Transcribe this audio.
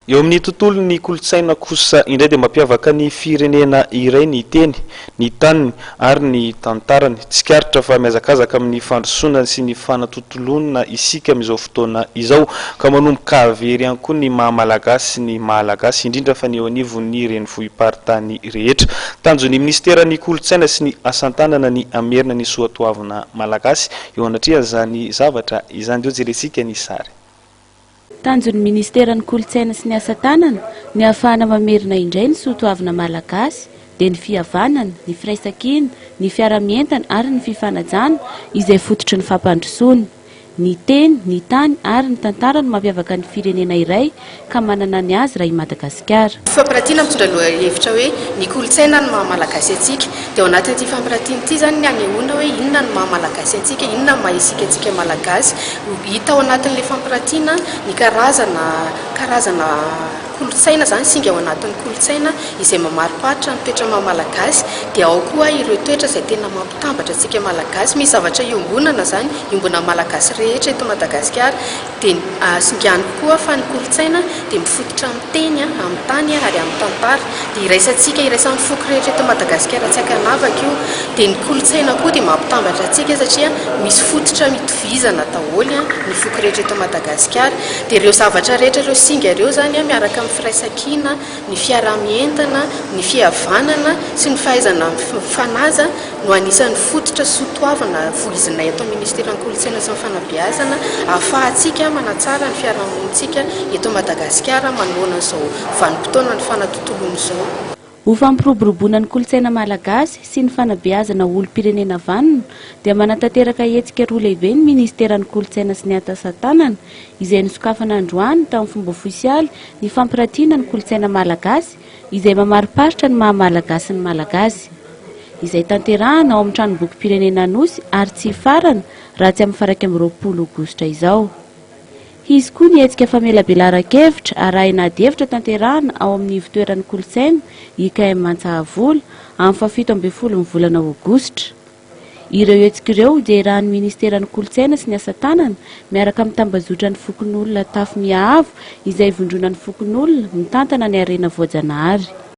Eo amin'ny tontolon'ny kolontsaina kosa indray dia mampiavaka ny firenena iray ny teny, ny taniny ary ny tantarany. Tsikaritra fa mihazakazaka amin'ny fandrosoana sy ny fanatontoloana isika amin'izao fotoana izao ka manomboka very ihany koa ny maha Malagasy sy ny Mahalagasy, indrindra fa ny eo anivon'ny renivohi-paritany rehetra. Tanjon'ny minisiteran'ny Kolontsaina sy ny Asan-tanana ny hamerina ny soatoavina malagasy eo anatrehan'izany zavatra izany. Ndeha hojerentsika ny sary. Tanjon'ny Ministeran'ny Kolontsaina sy ny Asa Tanana ny hahafahana mamerina indray ny soatoavina malagasy dia ny fihavanana, ny firaisankina, ny fiarahamientana ary ny fifanajana izay fototry ny fampandrosoana. Ny teny, ny tany ary ny tantara no mampiavaka ny firenena iray ka manana ny azy raha i Madagasikara. Fampiratiana mitondra lohahevitra hoe ny kolontsaina no maha malagasy antsika. Dia ao anatin'ity fampiratiana ity izany ny hanehoana hoe inona no maha malagasy antsika, inona no maha isika antsika malagasy. Hita ao anatin'ilay fampiratiana ny karazana karazana kolontsaina izany, singa ao anatin'ny kolontsaina izay mamariparitra ny toetra maha malagasy, dia ao koa ireo toetra izay tena mampitambatra antsika malagasy. Misy zavatra iombonana izany, iombonan'ny malagasy rehetra eto Madagasikara. Dia singaniko koa fa ny kolontsaina dia mifototra amin'ny teny, amin'ny tany ary amin'ny tantara. Dia iraisantsika, iraisan'ny foko rehetra eto Madagasikara tsy ankanavaka io. Dia ny kolontsaina koa dia mampitambatra antsika satria misy fototra itovizana daholo ny foko rehetra eto Madagasikara. Dia ireo zavatra rehetra ireo singa ireo izany miaraka amin'ny firaisankina, ny fiaraha-mientana, ny fihavanana sy ny fahaizana mifanaja no anisan'ny fototra soa toavina voizinay eto amin'ny Ministeran'ny Kolontsaina sy ny Fanabeazana ahafahantsika manatsara ny fiarahamonintsika eto Madagasikara manoloana izao vanim-potoanan'ny fanatontoloana izao. Ho fampiroboroboana ny kolontsaina malagasy sy ny fanabeazana ho olom-pirenena vanona dia manatanteraka hetsika roa lehibe ny Ministeran'ny Kolontsaina sy ny Asa-tanana izay nosokafana androany tamin'ny fomba ofisialy ny fampiratiana ny kolontsaina malagasy izay mamariparitra ny maha malagasy ny Malagasy izay tanterahana ao amin'ny tranombokim-pirenena Anosy ary tsy hifarana raha tsy amin'ny faha 21 aogositra izao. Hisy koa ny hetsika famelabelaran-kevitra arahina adihevitra tanterahana ao amin'ny ivontoeran'ny kolontsaina, IKM Antsahavola, amin'ny faha 17 ny volana aogositra. Ireo hetsika ireo dia irahan'ny Ministeran'ny Kolontsaina sy ny Asa Tanana miaraka amin'ny tambazotran'ny fokonolona Tafo Mihaavo izay ivondronan'ny fokonolona mitantana ny harena voajanahary.